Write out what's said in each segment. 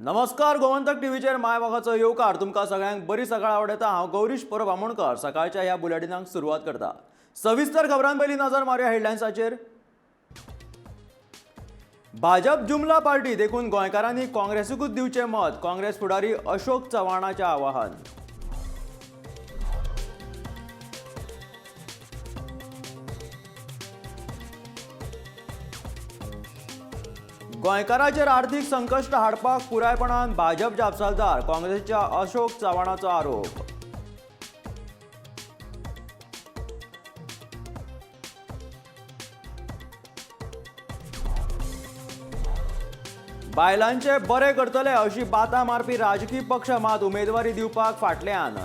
नमस्कार गोमंतक टीव्हीचेर my मोगाचो येवकार. तुमकां सगळ्यांक बरी सकाळ आवडटा. हांव गौरीश परब आमोणकर सकाळच्या ह्या बुलेटिनाक सुरवात करता. सविस्तर खबरां पयलीं नजर मारुया हेडलायन्साचेर. भाजप जुमला पार्टी देखून गोंयकारांनी काँग्रेसीकूच दिवचें मत, काँग्रेस फुडारी अशोक चव्हाणाचें आवाहन. गोंयकाराचेर आर्थिक संकश्ट हाडपाक पुरायपणान भाजप जापसालदार, काँग्रेसीच्या अशोक चव्हाणाचो आरोप. बायलांचे बरे करतले अशी बाता मारपी राजकीय पक्ष मात उमेदवारी दिवपाक फाटल्यान.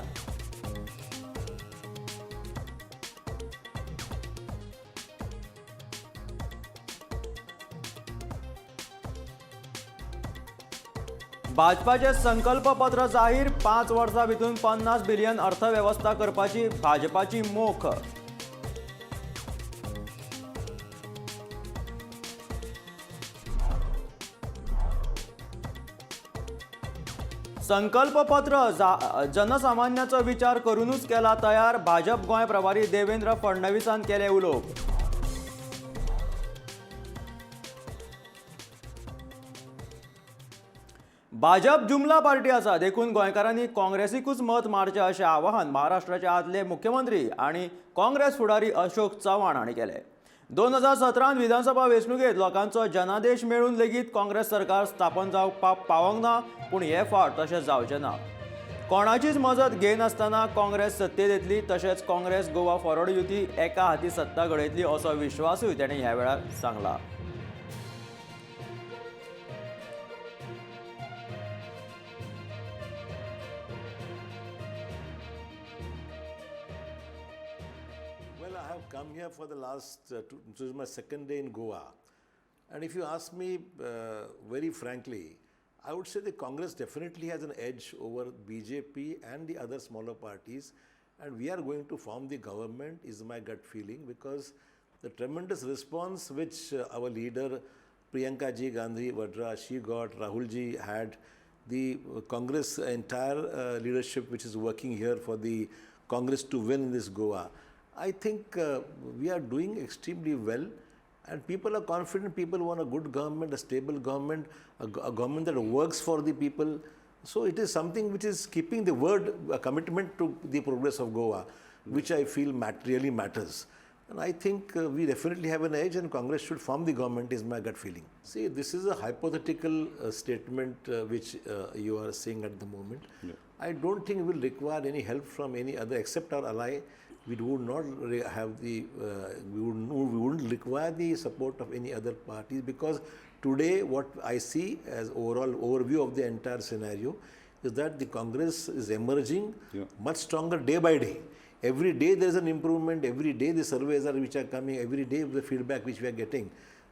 भाजपाचे संकल्पपत्र जाहीर, 5 वर्सां भितर 50 बिलियन अर्थवेवस्था करपाची भाजपाची मोख. संकल्पपत्र जनसामान्याचो विचार करूनच केला तयार, भाजप गोंय प्रभारी देवेंद्र फडणवीसान केलें उलोवप. भाजप जुमला पार्टी आसा देखून गोंयकारांनी काँग्रेसीकूच मत मारचें अशें आवाहन महाराष्ट्राचे आदले मुख्यमंत्री आनी काँग्रेस फुडारी अशोक चव्हाण हांणी केलें. 2017 विधानसभा वेंचणुकेंत लोकांचो जनादेश मेळून लेगीत काँग्रेस सरकार स्थापन जावपाक पावंक ना, पूण हे फावट तशें जावचें ना. कोणाचीच मजत घेयनासतना काँग्रेस सत्तेत येतली, तशेंच काँग्रेस गोवा फॉरवर्ड युती एका हाती सत्ता घडयतली असो विश्वासूय ताणें ह्या वेळार सांगला. Well, I have come here for the last, this is my second day in Goa. And if you ask me very frankly, I would say the Congress definitely has an edge over BJP and the other smaller parties. And we are going to form the government is my gut feeling, because the tremendous response which our leader Priyanka ji Gandhi Vadra, she got, Rahul ji had, the Congress entire leadership which is working here for the Congress to win this Goa. I think we are doing extremely well and people are confident. People want a good government, a stable government, a government that works for the people. So it is something which is keeping the word, a commitment to the progress of Goa, which I feel really matters. And I think we definitely have an edge and Congress should form the government is my gut feeling. See, this is a hypothetical statement which you are saying at the moment. Yeah. I don't think we will require any help from any other except our ally. We would not have the, we wouldn't require the support of any other parties, because today what I see as overall overview of the entire scenario is that the Congress is emerging much stronger day by day. Every day there is an improvement, every day the surveys are which are coming, every day the feedback which we are getting.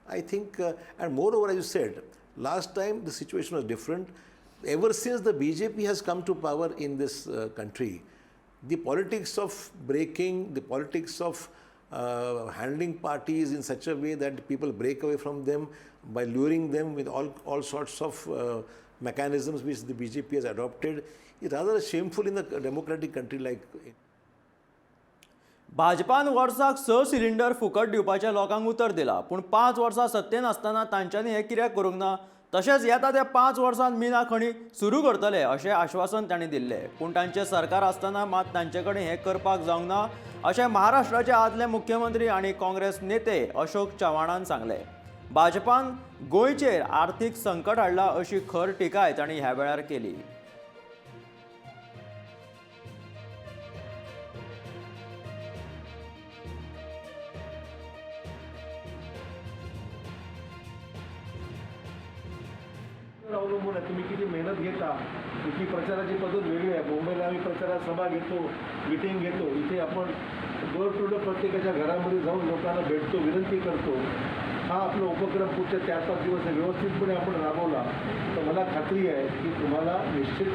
I think, and moreover, as you said, last time the situation was different. Ever since the BJP has come to power in this country, the politics of breaking, the politics of handling parties in such a way that people break away from them by luring them with all sorts of mechanisms which the BJP has adopted is rather shameful in a democratic country like. भाजपान वर्साक 6 cylinder फुकट दिवपाचें लोकांक उतर दिलां, पूण 5 वर्सां सत्तेन आसतना तांच्यांनी हें कित्याक करूंक ना? तशेंच येता त्या 5 वर्सांत मिना खणी सुरू करतले अशें आश्वासन तांणी दिल्लें, पूण तांचें सरकार आसतना मात तांचे कडेन हें करपाक जावंक ना अशें महाराष्ट्राचे आदले मुख्यमंत्री आनी काँग्रेस नेते अशोक चव्हाणान सांगलें. भाजपान गोंयचेर आर्थिक संकट हाडलां अशी खर टिकाय तांणी ह्या वेळार केली. अवलंबून आहे तुम्ही किती मेहनत घेता. इथली प्रचाराची पद्धत वेगळी आहे. मुंबईला आम्ही प्रचारात सभा घेतो, मिटिंग घेतो. इथे आपण डोर टू डोर प्रत्येकाच्या घरामध्ये जाऊन लोकांना भेटतो, विनंती करतो. हा आपला उपक्रम पुढच्या 4-5 दिवस व्यवस्थितपणे आपण राबवला तर मला खात्री आहे की तुम्हाला निश्चित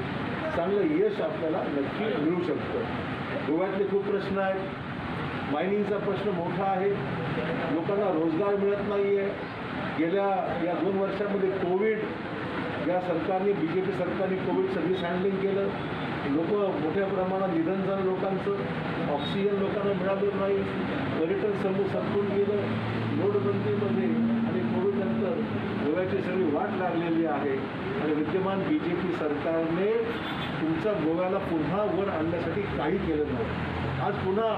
चांगलं यश आपल्याला नक्की मिळू शकतं. गोव्यातले खूप प्रश्न आहेत, मायनिंगचा प्रश्न मोठा आहे, लोकांना रोजगार मिळत नाही आहे. गेल्या या 2 वर्षामध्ये कोविड, या सरकारने, बी जे पी सरकारने कोविड सर्व्हिस हँडलिंग केलं, लोक मोठ्या प्रमाणात निधन झालं लोकांचं, ऑक्सिजन लोकांना मिळालं नाही, पर्यटन समूह संपून गेलं, नोटबंदीमध्ये आणि कोविडनंतर गोव्याची सगळी वाट लागलेली आहे आणि विद्यमान बी जे पी सरकारने तुमचा गोव्याला पुन्हा वर आणण्यासाठी काही केलं नाही. आज पुन्हा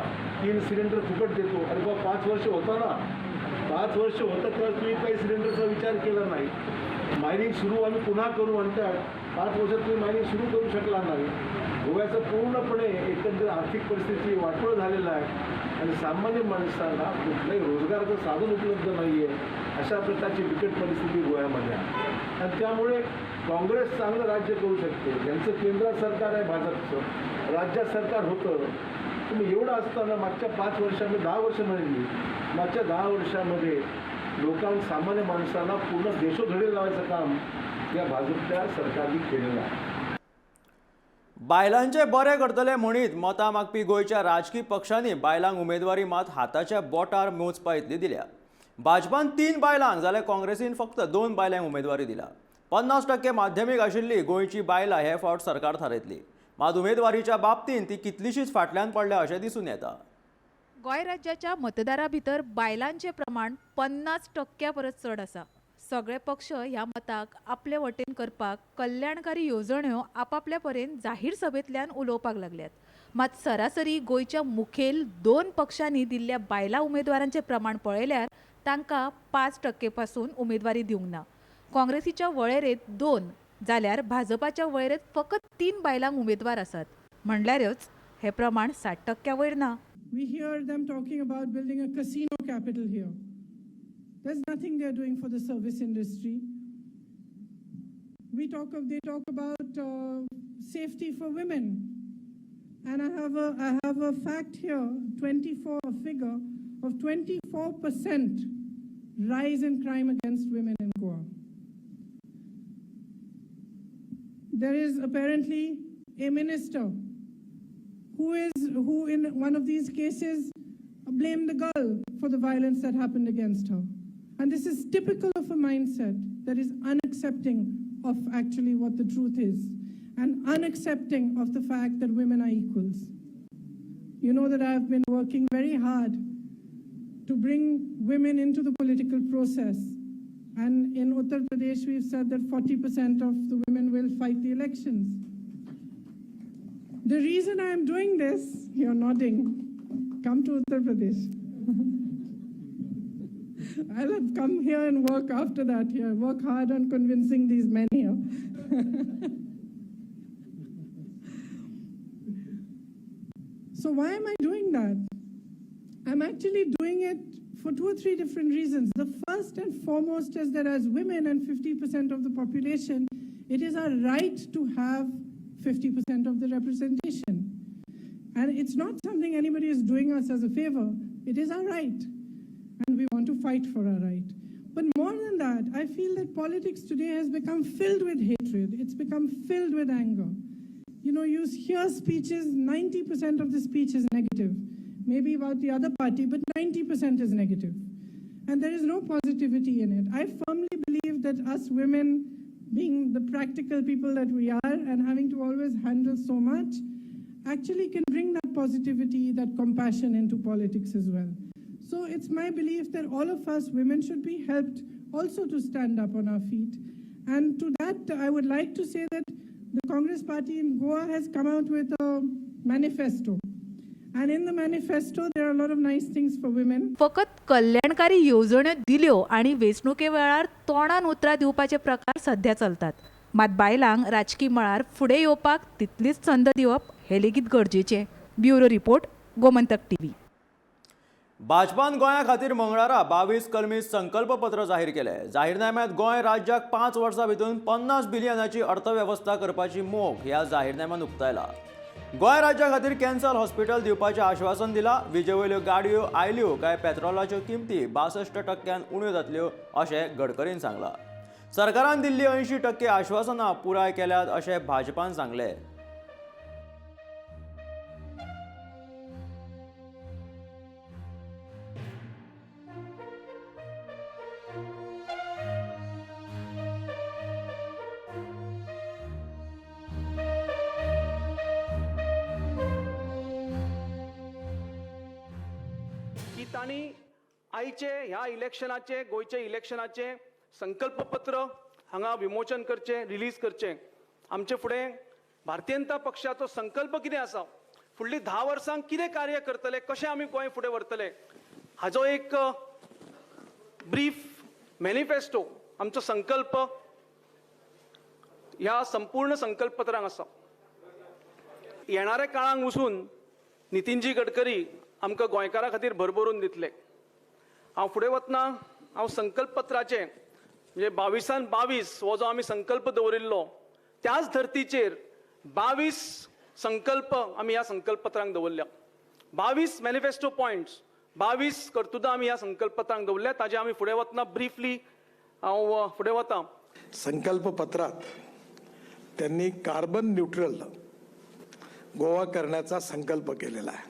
3 सिलेंडर फुकट देतो. अरे बा, 5 वर्ष होता ना, 5 वर्ष होता तेव्हा तुम्ही काही सिलेंडरचा विचार केला नाही. मायनिंग सुरू आम्ही पुन्हा करू म्हणतात, 5 वर्षात तुम्ही मायनिंग सुरू करू शकला नाही. गोव्याचं पूर्णपणे एकंदर आर्थिक परिस्थिती वाटोळ झालेलं आहे आणि सामान्य माणसांना कुठलंही रोजगाराचं साधन उपलब्ध नाही आहे. अशा प्रकारची बिकट परिस्थिती गोव्यामध्ये आहे आणि त्यामुळे काँग्रेस चांगलं राज्य करू शकते. ज्यांचं केंद्रात सरकार आहे भाजपचं, राज्यात सरकार होतं. तुम्ही एवढं असताना मागच्या 5 वर्षामध्ये, 10 वर्ष म्हणेल, मागच्या 10 वर्षामध्ये लोकांना, सामान्य माणसांना पूर्ण देशोधडी लावायचं काम या भाजपच्या सरकारने केलेलं आहे. बायलांचे बरे करतले म्हणीत मतां मागपी गोंयच्या राजकी पक्षांनी बायलांक उमेदवारी मात हाताच्या बोटार मोजपा इतली दिल्या. भाजपान 3 बायलांक जाल्यार काँग्रेसीन फक्त 2 बायलांक उमेदवारी दिला. 50% माध्यमीक आशिल्ली गोंयची बायलां हे फावट सरकार थारयतली. मात उमेदवारीच्या बाबतींत ती कितलीशीच फाटल्यान पडल्या अशें दिसून येता. गोंय राज्याच्या मतदारा भितर बायलांचें प्रमाण 50% परस चड आसा. सगळे पक्ष ह्या मताक आपले वटेन करपाक कल्याणकारी येवजण्यो आपापल्या परेन जाहीर सभेंतल्यान उलोवपाक लागल्यात. मात सरासरी गोंयच्या मुखेल 2 पक्षांनी दिल्ल्या बायलां उमेदवारांचें प्रमाण पळयल्यार तांकां 5% पासून उमेदवारी दिवंक ना. काँग्रेसीच्या वळेरेंत 2 जाल्यार भाजपाच्या वळेरेंत फकत 3 बायलांक उमेदवार आसात. म्हणल्यारच हें प्रमाण 60% वयर ना. We hear them talking about building a casino capital here. There's nothing they're doing for the service industry. They talk about safety for women. And I have a fact here, 24, a figure of 24% rise in crime against women in Goa. There is apparently a minister who in one of these cases blamed the girl for the violence that happened against her. And this is typical of a mindset that is unaccepting of actually what the truth is and unaccepting of the fact that women are equals. You know that I have been working very hard to bring women into the political process. And in Uttar Pradesh, we've said that 40% of the women will fight the elections. The reason I am doing this, you're nodding, come to Uttar Pradesh. I'll have come here and work after that here, work hard on convincing these men here. So why am I doing that? I'm actually doing it for 2 or 3 different reasons. The first and foremost is that as women and 50% of the population, it is our right to have 50% of the representation. And it's not something anybody is doing us as a favor. It is our right. And we want to fight for our right. But more than that, I feel that politics today has become filled with hatred. It's become filled with anger. You know, you hear speeches, 90% of the speech is negative. Maybe about the other party, but 90% is negative. And there is no positivity in it. I firmly believe that us women, being the practical people that we are and having to always handle so much, actually can bring that positivity, that compassion into politics as well. So it's my belief that all of us women should be helped also to stand up on our feet. And to that, I would like to say that the Congress party in Goa has come out with a manifesto. And in the manifesto, there are a lot of nice things for women. फकत कल्याणकारी येवजण्यो दिल्यो आनी वेंचणुके वेळार तोंडान उतरां दिवपाचे प्रकार सध्या चलतात. मात बायलांक राजकी मळार फुडें येवपाक तितलीच संद दिवप हें लेगीत गरजेचें. Bureau report, Gomantak TV. भाजपान गोंया खातीर मंगळारा 22 कलमी संकल्पपत्र जाहीर केलें. जाहीरनाम्यांत गोंय राज्याक 5 वर्सां भितर 50 बिलियनाची अर्थवेवस्था करपाची मोख ह्या जाहीरनाम्यान उक्तायला. गोंय राज्या खातीर कॅन्सर हॉस्पिटल दिवपाचें आश्वासन दिलां. विजेवयल्यो गाडयो आयल्यो काय पेट्रोलाच्यो किमती 62% उण्यो जातल्यो अशें गडकरीन सांगलां. सरकारान दिल्ली 80% आश्वासनां पुराय केल्यात अशें भाजपान सांगलें. की तांणी आयचे ह्या इलेक्शनाचे गोंयचे इलेक्शनाचे संकल्पपत्र हांगा विमोचन करचें, रिलीज करचें. आमचे फुडें भारतीय जनता पक्षाचो संकल्प कितें आसा, फुडली 10 वर्सां कितें कार्य करतले, कशें आमी गोंय फुडें व्हरतले हाजो एक ब्रीफ मॅनिफेस्टो, आमचो संकल्प ह्या संपूर्ण संकल्पपत्रांक आसा. येणाऱ्या काळांक वचून नितीनजी गडकरी आमकां गोंयकारां खातीर भरभरून दितले. हांव फुडें वतना हांव संकल्पपत्राचें म्हणजे 22 22 हो जो आमी संकल्प दवरिल्लो त्याच धर्तीचेर 22 संकल्प आमी ह्या संकल्पपत्रांक दवरल्या. 22 मॅनिफेस्टो पॉयंट्स, 22 कर्तुदां आमी ह्या संकल्पपत्रांक दवरल्या. ताजे आमी फुडें वतना ब्रिफली हांव फुडें वता. संकल्पपत्रात त्यांनी कार्बन न्यूट्रल गोवा करण्याचा संकल्प केलेला आहे.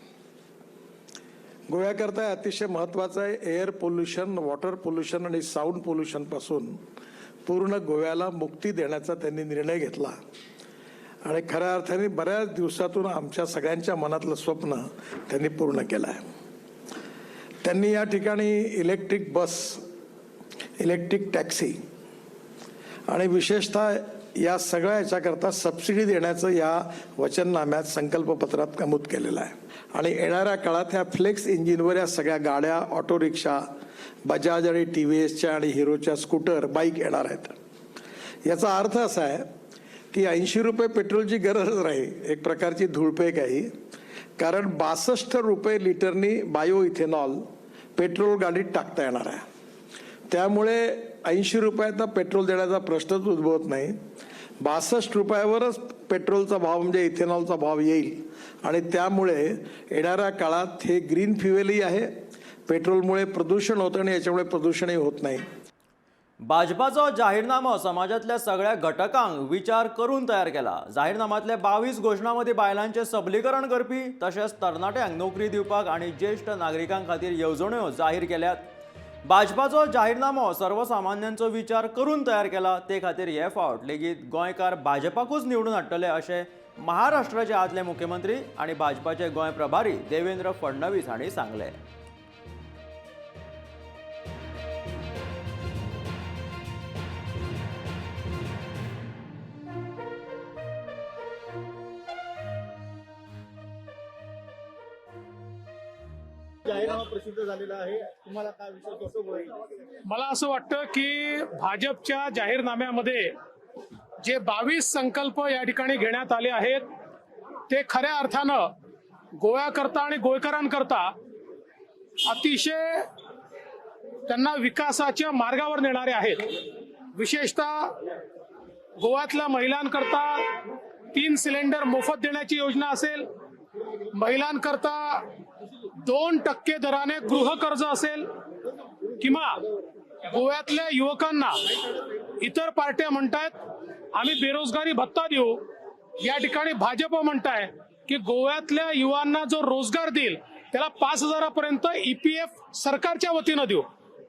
गोव्याकरता अतिशय महत्त्वाचं आहे. एअर पोल्युशन, वॉटर पोल्युशन आणि साऊंड पोल्युशनपासून पूर्ण गोव्याला मुक्ती देण्याचा त्यांनी निर्णय घेतला आणि खऱ्या अर्थाने बऱ्याच दिवसातून आमच्या सगळ्यांच्या मनातलं स्वप्न त्यांनी पूर्ण केलं आहे. त्यांनी या ठिकाणी इलेक्ट्रिक बस, इलेक्ट्रिक टॅक्सी आणि विशेषतः या सगळ्या याच्याकरता सबसिडी देण्याचं या वचननाम्यात संकल्पपत्रात नमूद केलेलं आहे. आणि येणाऱ्या काळात ह्या फ्लेक्स इंजिनवर या सगळ्या गाड्या, ऑटो रिक्षा, बजाज आणि TVSच्या आणि हिरोच्या स्कूटर, बाईक येणार आहेत. याचा अर्थ असा आहे की 80 रुपये पेट्रोलची गरज नाही, एक प्रकारची धुळफेक आहे, कारण 62 रुपये लिटरनी बायो इथेनॉल पेट्रोल गाडीत टाकता येणार आहे. त्यामुळे 80 रुपयाचा पेट्रोल देण्याचा प्रश्नच उद्भवत नाही. 62 रुपयावरच पेट्रोलचा भाव म्हणजे इथेनॉलचा भाव येईल आणि त्यामुळे येणाऱ्या काळात हे ग्रीन फ्युएलही आहे. पेट्रोलमुळे प्रदूषण होतं आणि याच्यामुळे प्रदूषणही होत नाही. भाजपाचो जाहीरनामो समाजांतल्या सगळ्या घटकांक विचार करून तयार केला. जाहीरनामांतल्या 22 घोशणा मदीं बायलांचें सबलीकरण करपी तशेंच तरणाट्यांक नोकरी दिवपाक आनी ज्येश्ठ नागरिकां खातीर येवजण्यो जाहीर केल्यात. भाजपाचो जाहीरनामो सर्वसामान्यांचो विचार करून तयार केला, ते खातीर हे फावट लेगीत गोंयकार भाजपाकूच निवडून हाडटले अशें महाराष्ट्राचे आदले मुख्यमंत्री आनी भाजपाचे गोंय प्रभारी देवेंद्र फडणवीस हांणी सांगलें. प्रसिद्ध झालेला आहे, तुम्हाला काय विश्वास कसं? मला असं वाटतं की भाजपच्या जाहीरनाम्यामध्ये जे 22 संकल्प या ठिकाणी घेण्यात आले आहेत ते खऱ्या अर्थानं गोव्याकरता आणि गोयकरांकरता अतिशय त्यांना विकासाच्या मार्गावर नेणारे आहेत. विशेषतः गोव्यातल्या महिलांकरता 3 सिलेंडर मोफत देण्याची योजना असेल, महिलांकरता 2% दराने गृहकर्ज असेल किंवा गोव्यातल्या युवकांना इतर पार्ट्या म्हणतायत आम्ही बेरोजगारी भत्ता देऊ, या ठिकाणी भाजप म्हणताय की गोव्यातल्या युवांना जो रोजगार देईल त्याला 5,000 पर्यंत EPF सरकारच्या वतीनं देऊ.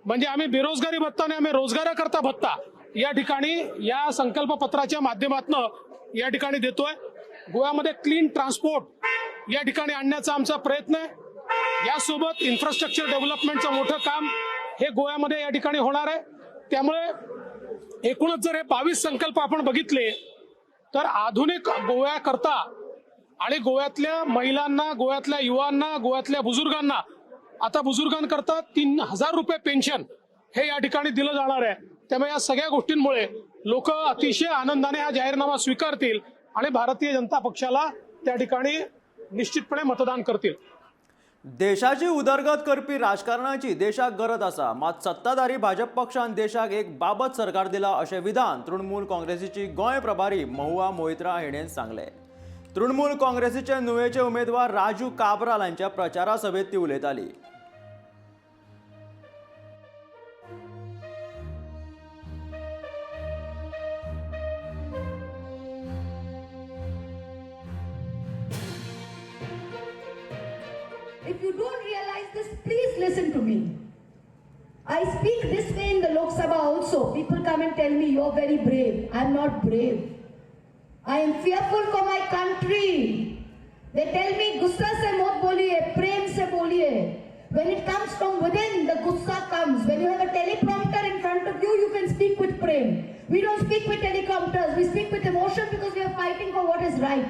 म्हणजे आम्ही बेरोजगारी भत्ता आणि आम्ही रोजगाराकरता भत्ता या ठिकाणी या संकल्पपत्राच्या माध्यमातून या ठिकाणी देतोय. गोव्यामध्ये क्लीन ट्रान्सपोर्ट या ठिकाणी आणण्याचा आमचा प्रयत्न आहे. यासोबत इन्फ्रास्ट्रक्चर डेव्हलपमेंटचं मोठं काम हे गोव्यामध्ये या ठिकाणी होणार आहे. त्यामुळे एकूणच जर हे 22 संकल्प आपण बघितले तर आधुनिक गोव्याकरता आणि गोव्यातल्या महिलांना, गोव्यातल्या युवांना, गोव्यातल्या बुजुर्गांना, आता बुजुर्गांकरता 3,000 रुपये पेन्शन हे या ठिकाणी दिलं जाणार आहे. त्यामुळे या सगळ्या गोष्टींमुळे लोक अतिशय आनंदाने हा जाहीरनामा स्वीकारतील आणि भारतीय जनता पक्षाला त्या ठिकाणी निश्चितपणे मतदान करतील. देशाची उदरगत करपी राजकारणाची देशाक गरज आसा, मात सत्ताधारी भाजप पक्षान देशाक एक बाबत सरकार दिला अशें विधान तृणमूल काँग्रेसीची गोंय प्रभारी महुआ मोहित्रा हिणेन सांगलें. तृणमूल काँग्रेसीचे नुवेचे उमेदवार राजू काब्राल हांच्या प्रचारा सभेत ती उलयताली. If you don't realize this, please listen to me. I speak this way in the Lok Sabha also. People come and tell me, you're very brave. I'm not brave. I am fearful for my country. They tell me, गुस्सा से मत बोलिए, प्रेम से बोलिए. When it comes from within, the gussa comes. When you have a teleprompter in front of you, you can speak with prem. We don't speak with teleprompters. We speak with emotion because we are fighting for what is right.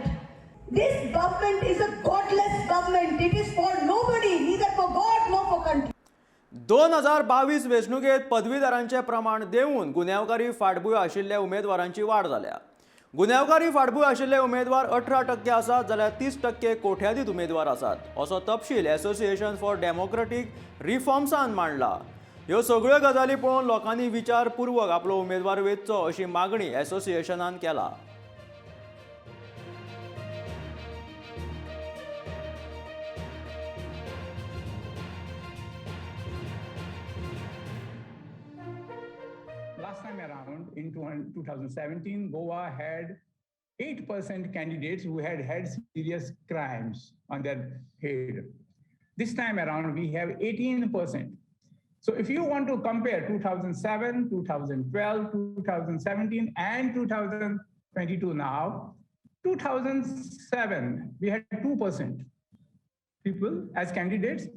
This government is a godless government. It is for nobody, neither for God nor for country. 2022 वेंचणुकेंत पदवीधरांचें प्रमाण देंवून गुन्यांवकारी फाटभूंय आशिल्ल्या उमेदवारांची वाड जाल्या. गुन्यांवकारी फाटभूंय आशिल्ले उमेदवार 18% आसात जाल्यार 30% कोठ्यादीत उमेदवार आसात असो तपशील असोसिएशन फॉर डेमोक्रेटीक रिफॉर्म्सान मांडला. ह्यो सगळ्यो गजाली पळोवन लोकांनी विचारपूर्वक आपलो उमेदवार वेंचचो अशी मागणी असोसिएशनान केला. Last time around, in 2017, Goa had 8% candidates who had had serious crimes on their head. This time around, we have 18%. So if you want to compare 2007, 2012, 2017, and 2022 now, 2007, we had 2% people as candidates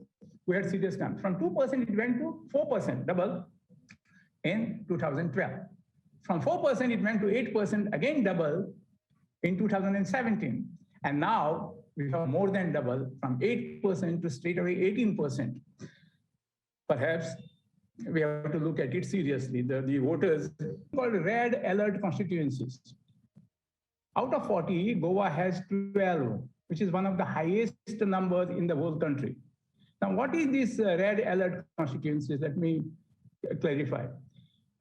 who had serious crimes. From 2%, it went to 4%, double, in 2012. From 4%, it went to 8%, again double in 2017. And now we have more than double, from 8% to straight away 18%. Perhaps we have to look at it seriously. The voters called red alert constituencies. Out of 40, Goa has 12, which is one of the highest numbers in the whole country. Now, what is this red alert constituencies? Let me clarify.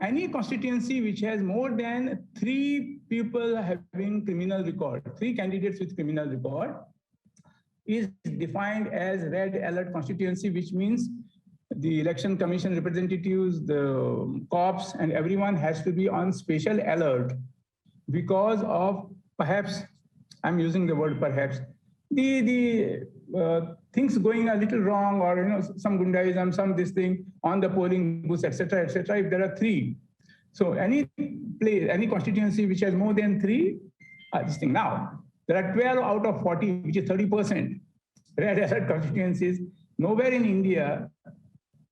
Any constituency which has more than 3 people having criminal record, 3 candidates with criminal record, is defined as red alert constituency, which means the election commission representatives, the cops, and everyone has to be on special alert because of perhaps, I'm using the word perhaps, the things going a little wrong, or some gundaism, some this thing on the polling booths, etc., etc. If there are 3, so any place, any constituency which has more than 3, this thing. Now there are 12 out of 40, which is 30% red alert constituencies. Nowhere in India,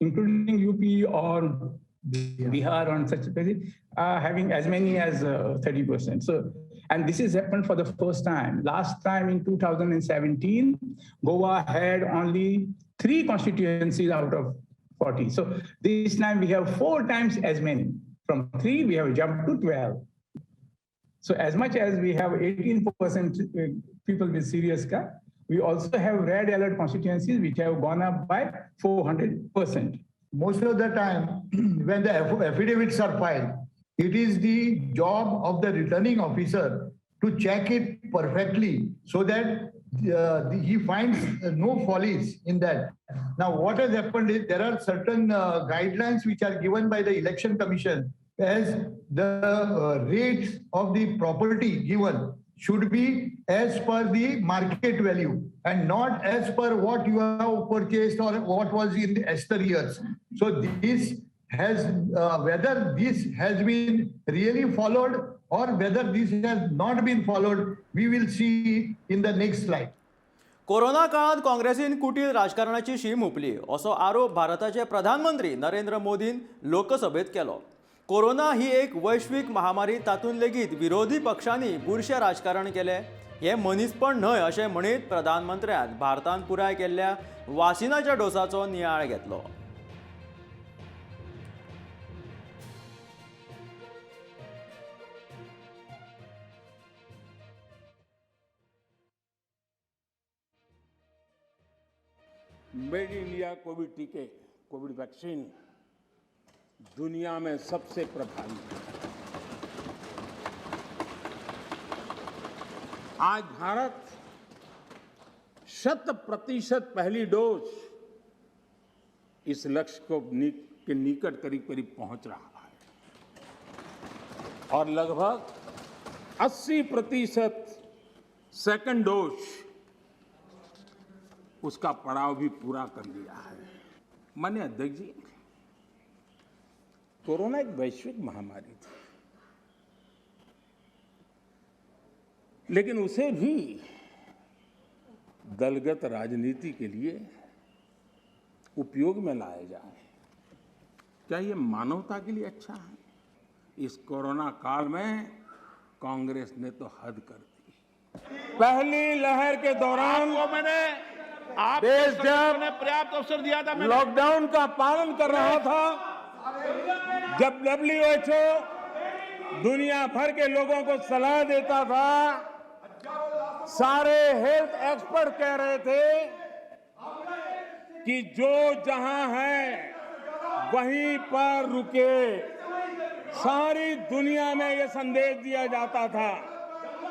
including UP or Bihar or such places, having as many as 30%. So. And this has happened for the first time. Last time in 2017, Goa had only 3 constituencies out of 40. So this time we have 4 times as many. From 3, we have jumped to 12. So as much as we have 18% people with serious crime, we also have red alert constituencies which have gone up by 400%. Most of the time, when the affidavits are filed, it is the job of the returning officer to check it perfectly so that he finds no follies in that. Now, what has happened is there are certain guidelines which are given by the Election Commission as the rates of the property given should be as per the market value and not as per what you have purchased or what was in the ester years. So this has, whether this has been really followed or whether this has not been followed, we will see in the next slide. Corona काळात काँग्रेसीन कुटील राजकारणाची शीम हुपली असो आरोप भारताचे प्रधानमंत्री नरेंद्र मोदीन लोकसभेत केलो. कोरोना ही एक वैश्वीक महामारी, तातूंत लेगीत विरोधी पक्षांनी बुरशें राजकारण केलें हें मनीसपण न्हय अशें म्हणीत प्रधानमंत्र्यान भारतान पुराय केल्ल्या वासिनाच्या डोसाचो नियाळ घेतलो. मेड इन इंडिया कोविड टीके, कोविड वैक्सीन दुनिया में सबसे प्रभावी है। आज भारत 100% पहली डोज इस लक्ष्य को के निकट करीब करीब पहुंच रहा है और लगभग 80% सेकंड डोज उसका पड़ाव भी पूरा कर लिया है। माननीय अध्यक्ष जी, कोरोना एक वैश्विक महामारी थी, लेकिन उसे भी दलगत राजनीति के लिए उपयोग में लाया जाए। क्या ये मानवता के लिए अच्छा है? इस कोरोना काल में कांग्रेस ने तो हद कर दी। पहली लहर के दौरान मैंने आप देश जब ने पर्याप्त अवसर दिया था, लॉकडाउन का पालन कर रहा था, जब WHO दुनिया भर के लोगों को सलाह देता था, सारे हेल्थ एक्सपर्ट कह रहे थे कि जो जहां है वहीं पर रुके। सारी दुनिया में ये संदेश दिया जाता था,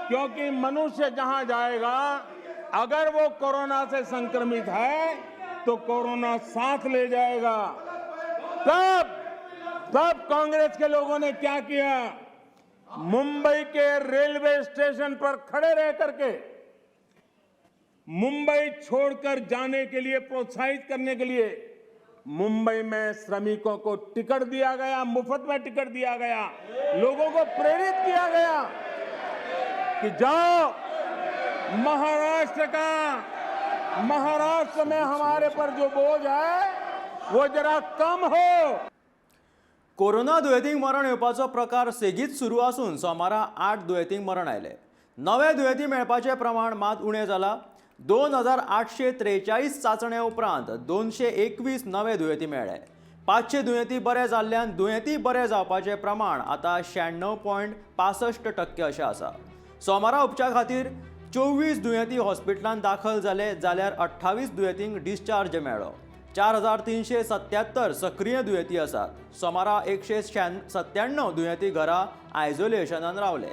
क्योंकि मनुष्य जहां जाएगा अगर वो कोरोना से संक्रमित है तो कोरोना साथ ले जाएगा। तब कांग्रेस के लोगों ने क्या किया? मुंबई के रेलवे स्टेशन पर खड़े रह करके मुंबई छोड़कर जाने के लिए प्रोत्साहित करने के लिए मुंबई में श्रमिकों को टिकट दिया गया, मुफ्त में टिकट दिया गया, लोगों को प्रेरित किया गया कि जाओ महाराष्ट्र में हमारे पर जो बोझ है वो जरा कम हो। कोरोना दुयेंतींक मरण येवपाचो प्रकार सेगीत सुरू आसून सोमारा 8 दुयेंतींक मरण आयलें। नवे दुयेंती मेळपाचें प्रमाण मात उणें जालां। 2843 चांचण्या उपरांत 221 नवे दुयेंती मेळ्ळे। 500 दुयेंती बरे जाल्ल्यान दुयेंती बरे जावपाचें प्रमाण आतां 96.65% अशें आसा। सोमारा उपचार खातीर 24 दुयेंती हॉस्पिटलांत दाखल जाले जाल्यार 28 दुयेंतींक डिस्चार्ज मेळ्ळो। 4377 सक्रीय दुयेंती आसात। सोमारा 197 दुयेंती घरा आयसोलेशनान रावले।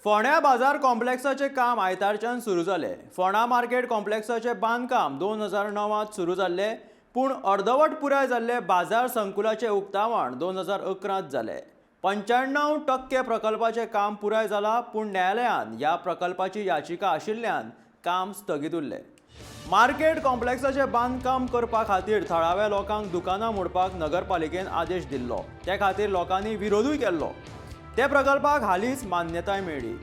फोंड्या बाजार कॉम्प्लेक्साचें काम आयतारच्यान सुरू जालें। फोंडा मार्केट कॉम्प्लेक्साचें बांदकाम 2009 सुरू जाल्लें, पूण अर्दवट पुराय जाल्ले बाजार संकुलाचें उक्तावण 2011 जालें। 95% प्रकल्पाचें काम पुराय जालां, पूण न्यायालयान ह्या प्रकल्पाची याचिका आशिल्ल्यान काम स्थगीत उरलें। मार्केट कॉम्प्लेक्साचें बांदकाम करपा खातीर थळाव्या लोकांक दुकानां मोडपाक नगरपालिकेन आदेश दिल्लो, ते खातीर लोकांनी विरोधूय केल्लो। त्या प्रकल्पाक हालींच मान्यताय मेळ्ळी।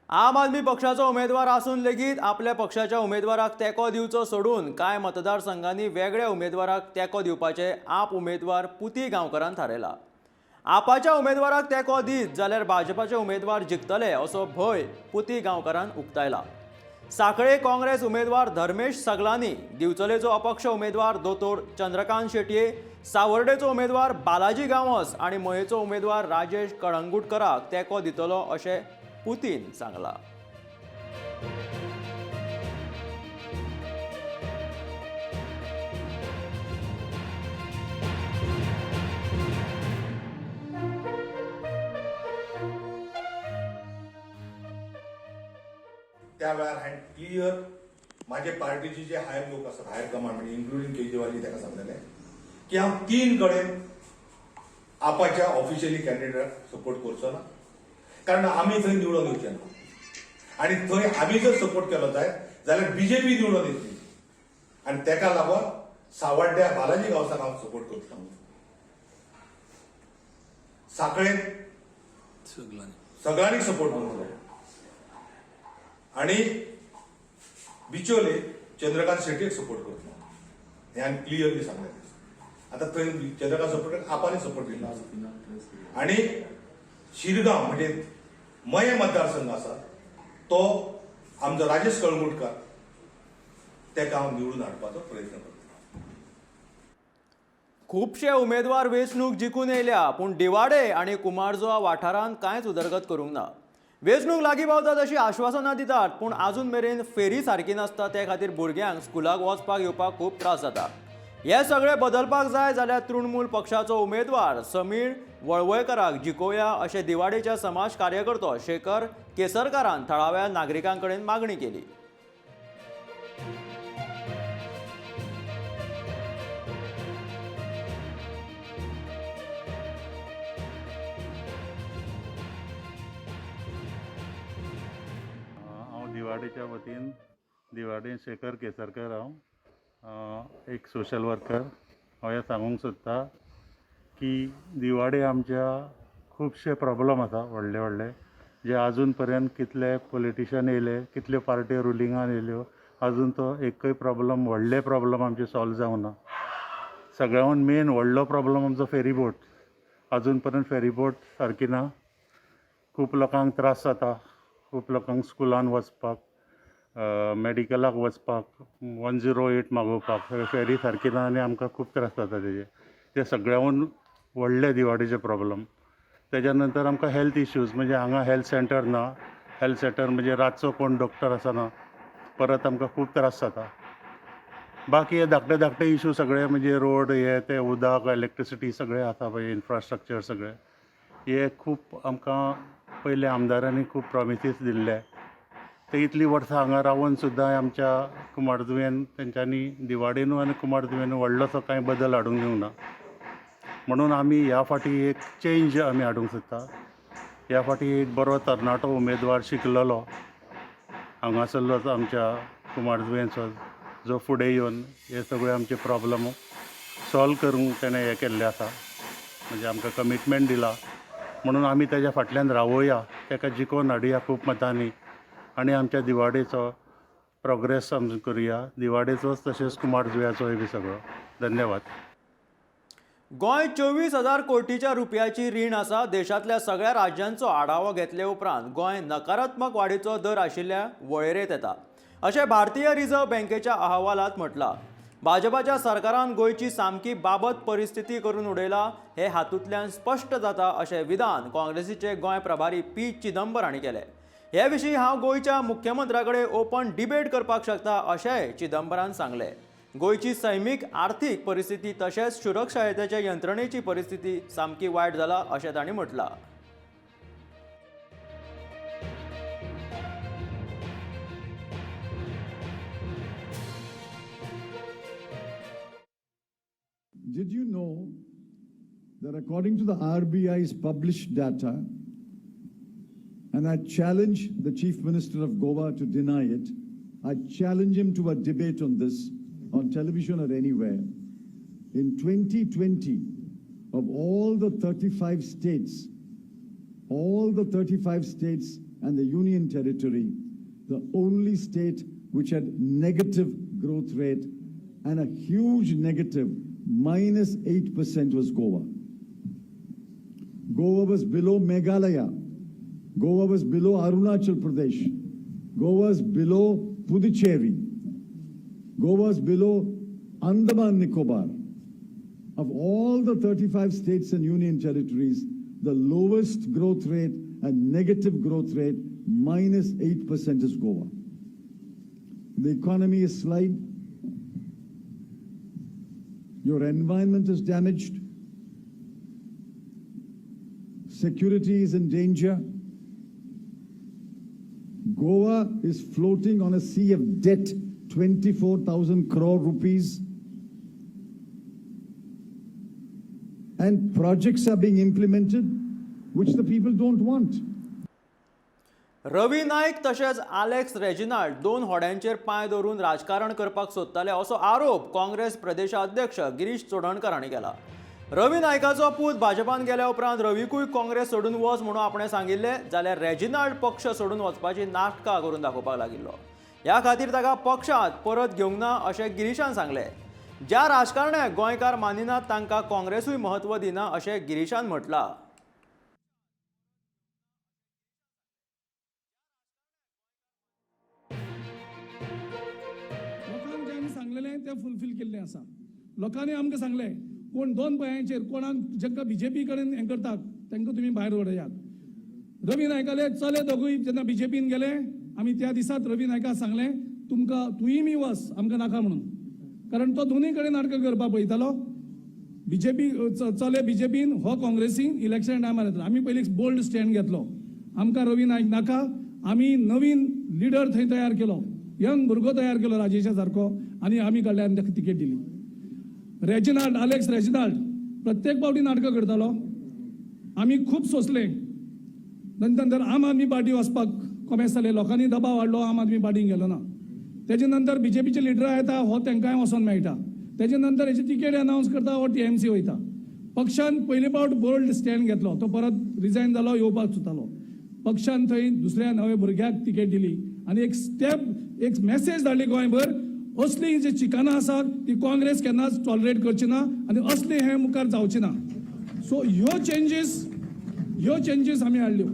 आम आदमी पक्षाचो उमेदवार आसून लेगीत आपल्या पक्षाच्या उमेदवाराक तेंको दिवचो सोडून कांय मतदारसंघांनी वेगळ्या उमेदवाराक तेंको दिवपाचे आप उमेदवार पुती गांवकारान थारायला। आपाच्या उमेदवाराक तेंको दीत जाल्यार भाजपाचे उमेदवार जिखतले असो भंय पुती गांवकारान उक्तायला। साखळे काँग्रेस उमेदवार धर्मेश सगलानी, दिवचलेचो अपक्ष उमेदवार दोतोर चंद्रकांत शेटये, सावर्डेचो उमेदवार बालाजी गांवस आनी मयेचो उमेदवार राजेश कळंगुटकराक तेंको दितलो अशें पुतीन सांगला। त्या वेळार हांवें क्लियर म्हाजे पार्टीचे जे हायर लोक आसात, हायर कमांड म्हणजे इन्क्लुडींग केजरीवालजी, ताका सांगलेलें की हांव 3 कडेन आपाच्या ऑफिशियली कॅन्डिडेटाक सपोर्ट करचो ना, कारण आमी थंय निवडून येवचे ना आनी थंय आमी जर सपोर्ट केलो जायत जाल्यार बीजेपी निवडून येतली आनी ताका लागून सावड्ड्या बालाजी गांवसाक हांव सपोर्ट करतलो, साखळेन सगळ्यांनी सपोर्ट करतलो आनी बिचोले चंद्रकांत शेटयेक सपोर्ट करतलो, हें हांवें क्लियरली सांगलें। आतां थंय चंद्रकांत सपोर्ट आपानी सपोर्ट दिल्लो आसा आनी शिरगांव म्हणजे मये मतदारसंघ आसा तो आमचो राजेश कळंगुटकार तेका हांव निवडून हाडपाचो प्रयत्न करतलो. खुबशे उमेदवार वेंचणूक जिखून येयल्या, पूण दिवाडे आनी कुमारजुआ वाठारांत कांयच उदरगत करूंक ना. वेंचणूक लागीं पावता तशी आश्वासनां दितात, पूण आजून मेरेन फेरी सारकी नासता. ते खातीर भुरग्यांक स्कुलाक वचपाक येवपाक खूब त्रास जाता. हे सगळे बदलपाक जाय जाल्यार तृणमूल पक्षाचो उमेदवार समीर वळवयकराक जिखोवया अशें दिवाडेच्या समाज कार्यकर्तो शेखर केसरकारान थळाव्या नागरिकां कडेन मागणी केली. हांव दिवाडेच्या वतीन दिवाडे शेखर केसरकर, हांव एक सोशल वर्कर. हांव हें सांगूंक सोदता की दिवाडे आमच्या खुबशे प्रॉब्लम आसा, व्हडले व्हडले, जे आजून पर्यंत कितले पॉलिटिशन येयले, कितल्यो पार्ट्यो रुलिंगान येयल्यो, आजून तो एकूय प्रॉब्लम, व्हडले प्रॉब्लम आमचे सॉल्व जावंक ना. सगळ्याहून मेन व्हडलो प्रॉब्लम आमचो फेरीबोट. आजून पर्यंत फेरीबोट सारकी ना. खूब लोकांक त्रास जाता, खूब लोकांक स्कुलान वचपाक, मेडिकलाक वचपाक, 108 मागोवपाक फेरी सारकी ना आनी आमकां खूब त्रास जाता तेजे. ते सगळ्याहून व्हडले दिवाडीचे प्रॉब्लम. तेज्या नंतर आमकां हेल्थ इश्यूज, म्हणजे हांगा हेल्थ सेंटर ना. हेल्थ सेंटर म्हणजे रातचो कोण डॉक्टर आसना, परत आमकां खूब त्रास जाता. बाकी हे धाकटे धाकटे इशू सगळे, म्हणजे रोड हे ते, उदक, इलेक्ट्रिसिटी सगळे आसा पळय, इन्फ्रास्ट्रक्चर सगळे हे खूब आमकां पयले आमदारांनी खूब प्रॉमिसीस दिल्ले. ते इतलीं वर्सां हांगा रावन सुद्दां आमच्या कुमारजुंव्यान तेंच्यांनी दिवाडेनू आनी कुमारजुंव्यानू व्हडलोसो कांय बदल हाडूंक दिवंक ना. म्हणून आमी ह्या फावटी एक चेंज आमी हाडूंक सोदता. ह्या फावटी एक बरो तरणाटो उमेदवार, शिकलेलो, हांगासरलोच आमच्या कुमारजुंव्याचो, जो फुडें येवन हे सगळे आमचे प्रॉब्लम सॉल्व करूंक तेणें हें केल्लें आसा, म्हणजे आमकां कमिटमेंट दिला. म्हणून आमी तेज्या फाटल्यान रावोया, तेका जिखोवन हाडुया खूब मतांनी आनी आमच्या दिवाडेचो प्रोग्रेस आमी करुया, दिवाडेचोच तशेंच कुमारजुंव्याचोय बी सगळो. धन्यवाद. गोंय 24,000 कोटीच्या रुपयाची रीण आसा. देशांतल्या सगळ्या राज्यांचो आढावो घेतले उपरांत गोंय नकारात्मक वाडीचो दर आशिल्ल्या वळेरेंत येता अशें भारतीय रिझर्व्ह बँकेच्या अहवालांत म्हटलां. भाजपाच्या सरकारान गोंयची सामकी बाबत परिस्थिती करून उडयला हे हातूंतल्यान स्पश्ट जाता अशें विधान काँग्रेसीचे गोंय प्रभारी पी चिदंबर हांणी केलें. हे विशीं हांव गोंयच्या मुख्यमंत्र्या कडेन ओपन डिबेट करपाक शकता अशेंय चिदंबरान सांगलें. गोंयची सैमीक आर्थीक परिस्थिती तशेंच सुरक्षायतेच्या यंत्रणेची परिस्थिती सामकी वायट जाला अशें तांणी म्हटलां. Did you know that according to the RBI's published data, and I challenge the Chief Minister of Goa to deny it, I challenge him to a debate on this, on television or anywhere. In 2020, of all the 35 states, all the 35 states and the Union Territory, the only state which had negative growth rate and a huge negative, minus 8% was Goa. Goa was below Meghalaya. Goa was below Arunachal Pradesh. Goa was below Puducherry. Goa was below Andaman Nicobar. Of all the 35 states and union territories, the lowest growth rate and negative growth rate, minus 8%, is Goa. The economy is slide. Your environment is damaged. Security is in danger. Goa is floating on a sea of debt, 24,000 crore rupees. And projects are being implemented which the people don't want. Ravi Naik तशेंच Alex Reginald दोन होड्यांचेर पांय दवरून राजकारण करपाक सोदताले असो आरोप काँग्रेस प्रदेशाध्यक्ष गिरीश चोडणकर हांणी केला. रवी नायकाचो पूत भाजपान गेल्या उपरांत रवीकूय काँग्रेस सोडून वच म्हणून आपणें सांगिल्लें, जाल्यार रेजिनाल्ड पक्ष सोडून वचपाची नाटकां करून दाखोवपाक लागिल्लो. ह्या खातीर ताका पक्षांत परत घेवंक ना अशें गिरीशान सांगलें. ज्या राजकारण्याक गोंयकार मानिनात तांकां काँग्रेसूय म्हत्व दिना अशें गिरीशान म्हटलां. तें फुलफील केल्लें आसा. लोकांनी आमकां सांगलें कोण दोन पांयांचेर कोणाक जांकां बीजेपी कडेन हें करतात तांकां तुमी भायर उडयात. रवी नायकाले चले दोगूय जेन्ना बीजेपीन गेले आमी त्या दिसात रवी नायकाक सांगलें तुमकां तुंय बी वच आमकां नाका म्हणून, कारण तो दोनूय कडेन नाटकां करपाक पळयतालो. बीजेपी चले बीजेपीन हो काँग्रेसीन इलेक्शन टायमार येतलो. आमी पयलीं बोल्ड स्टँड घेतलो, आमकां रवी नायक नाका. आमी नवीन लिडर थंय तयार केलो, यंग भुरगो तयार केलो राजेशा सारको, आनी आमी कडल्यान ताका तिकेट दिली. रेजिनाल्ड, अलेक्स रेजिनाल्ड प्रत्येक फावटी नाटकां करतालो, आमी खूब सोंसलें. नंतर आम आदमी पार्टी वचपाक कोमेस जालें, लोकांनी दबाव हाडलो, आम आदमी पार्टीन गेलो ना. तेजे नंतर बीजेपीचे लिडर येता, हो तांकांय वचोन मेळटा. तेजे नंतर हेची तिकेट अनावन्स करता, हो टीएमसी वयता. पक्षान पयले फावट बोल्ड स्टँड घेतलो, तो परत रिजायन जालो, येवपाक सोदतालो. पक्षान थंय दुसऱ्या नव्या भुरग्याक तिकेट दिली आनी एक स्टेप, एक मॅसेज धाडली गोंयभर, असली जी चिकानां आसात ती काँग्रेस केन्नाच टॉलरेट करची ना आनी असली हें मुखार जावची ना. सो ह्यो चेंजीस आमी हाडल्यो.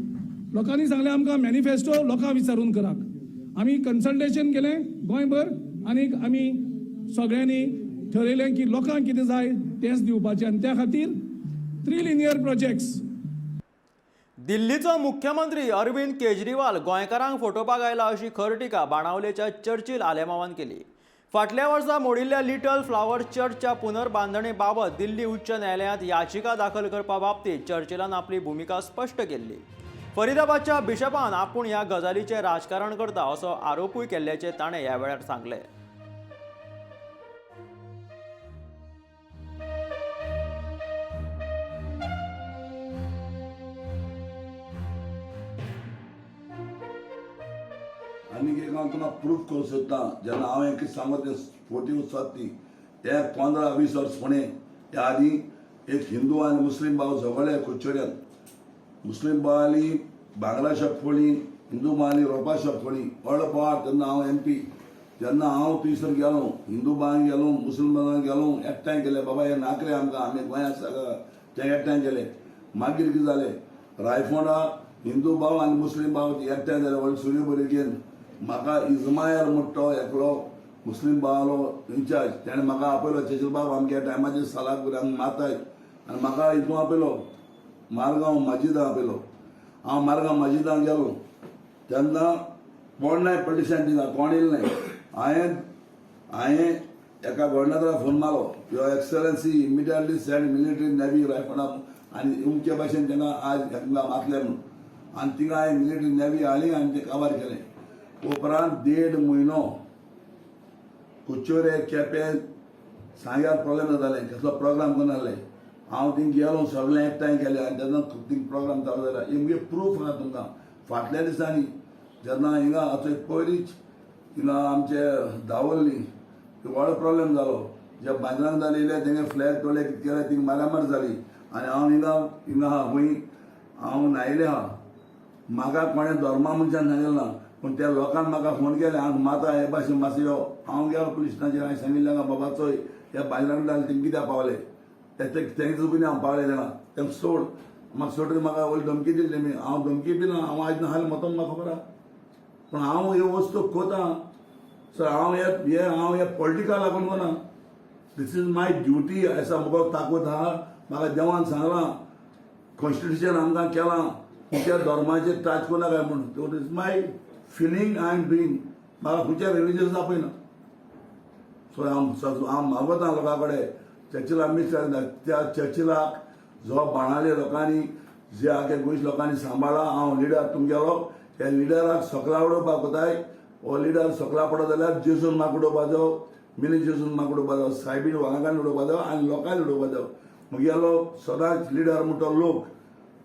लोकांनी सांगलें आमकां मॅनिफेस्टो लोकांक विचारून करात. आमी कन्सल्टेशन केलें गोंयभर आनी आमी सगळ्यांनी ठरयलें की लोकांक कितें जाय तेंच दिवपाचें आनी त्या खातीर 3 लिनियर प्रोजेक्ट्स. दिल्लीचो मुख्यमंत्री अरविंद केजरीवाल गोंयकारांक फटोवपाक आयला अशी खर टिका बाणावलेच्या चर्चिल आलेमावान केली. फाटल्या वर्सा मोडिल्ल्या लिटल फ्लावर चर्चच्या पुनर्बांधणे बाबत दिल्ली उच्च न्यायालयांत याचिका दाखल करपा बाबतीत चर्चिलान आपली भुमिका स्पश्ट केल्ली. फरीदाबादच्या बिशपान आपूण ह्या गजालीचें राजकारण करता असो आरोपूय केल्ल्याचें ताणें ह्या वेळार सांगलें. आनी एक हांव तुमकां प्रूफ करूंक सोदता, जेन्ना हांव एक सांगत तें फोटी वचत ती एक 15-20 वर्स फुडें त्या आदीं एक हिंदू आनी मुस्लीम भाव झगडले कुच्चोड्यान. मुस्लीम भावाली भांगरा शॉप फोडली, हिंदू भावाली रोपा शॉप फोडली. व्हडलो पवार तेन्ना हांव एमपी, जेन्ना हांव थंयसर गेलो हिंदू भावांक गेलो मुस्लीम भावांक गेलो एकठांय केले, बाबा हे नाकरे आमकां, आमी गोंयांत ते एकठांय केले. मागीर कितें जालें, रायफोंडा हिंदू भाव आनी मुस्लीम भाव एकठांय जाले व्हडले सुर्य बरी घेवन. म्हाका इजमायल म्हणटा तो एकलो मुस्लीम भावालो इन्चार्ज, तेणें म्हाका आपयलो, चेचल बाब आमच्या टायमाचेर सालाक भुरग्यांक मारताय, आनी म्हाका हितून आपयलो मारगांव मजिदां आपयलो. हांव मारगांव मजिदां गेलो तेन्ना कोण नाय पॉलिटिशियन थिंगा, कोण येयले नाय. हांवें एका गव्हर्नराक फोन मारलो, your excellency immediately send military navy रायफोंडा आनी उमचे भाशेन तांकां आज हांगा मारले म्हणून. आनी थिंगा हांवें मिलिटरी नेवी हाडली आनी ते काबार केलें. उपरांत 1.5 म्हयनो कुच्चोरे केपें सांग्यार प्रोब्लेम जाताले, कसलो प्रोग्राम करनासले. हांव थिंग गेलो, सगळें एकठांय केलें आनी तेन्ना थिंग प्रोग्राम चालू जाला. हे मुगे प्रूफ आहा तुमकां. फाटल्या दिसांनी जेन्ना हिंगा आतां पयलींच हिंगा आमचे दावल्ली व्हडलो प्रोब्लेम जालो, जे बांद्रांक जाले येयले तेंगे फ्लॅग तोडले कितें केलें, थिंग मारामार जाली. आनी हांव हिंगा हिंगा आहा खंय हांव न्हायले आहा, म्हाका कोणें धर्मा मनशान सांगलें ना, पूण त्या लोकांक म्हाका फोन केले, हांव माता हे भाशेन मातसो यो. हांव गेलो पुलीस स्टेशनाचेर, हांवें सांगिल्लें हांगा बाबा चोय ह्या बांद्रांक जाले तेंकां कित्याक पावले, तेंचे चुकून हांव पावले जाणा, तेंकां सोड. म्हाका सोड म्हाका व्हडली धमकी दिली तेमी. हांव धमकी बी ना, हांव आयज ना हाल मतो म्हाका खबर आहा, पूण हांव ह्यो वस्तू कोता सर. हांव हे हांव हे पॉलिटिकल लागून कोना, this is my duty. एसा मुखार ताकद आहा, म्हाका देवान सांगलां, कॉन्स्टिट्युशन आमकां केलां खंयच्या धर्माचेर टच करूं नाका म्हूण. It is my feeling I am doing. म्हाका खंयच्या रिलिजन आपयना. सो हांव हांव मागता लोकां कडेन, चर्चिला मिस्टर त्या चर्चिलाक जो बाणाले लोकांनी जे आगे गोंयच्या लोकांनी सांबाळा, हांव लिडर तुमगेलो, ह्या लिडराक सकला उडोवपाक वताय. हो लिडर सकला पडत जाल्यार जेजून म्हाका उडोवपाचो, मिनी जेजून म्हाका उडोवपाचो, सायबीन वागान उडोवपाचो आनी लोकांनी उडोवपाचो. म्हगेलो सदांच लिडर म्हणटा लोक.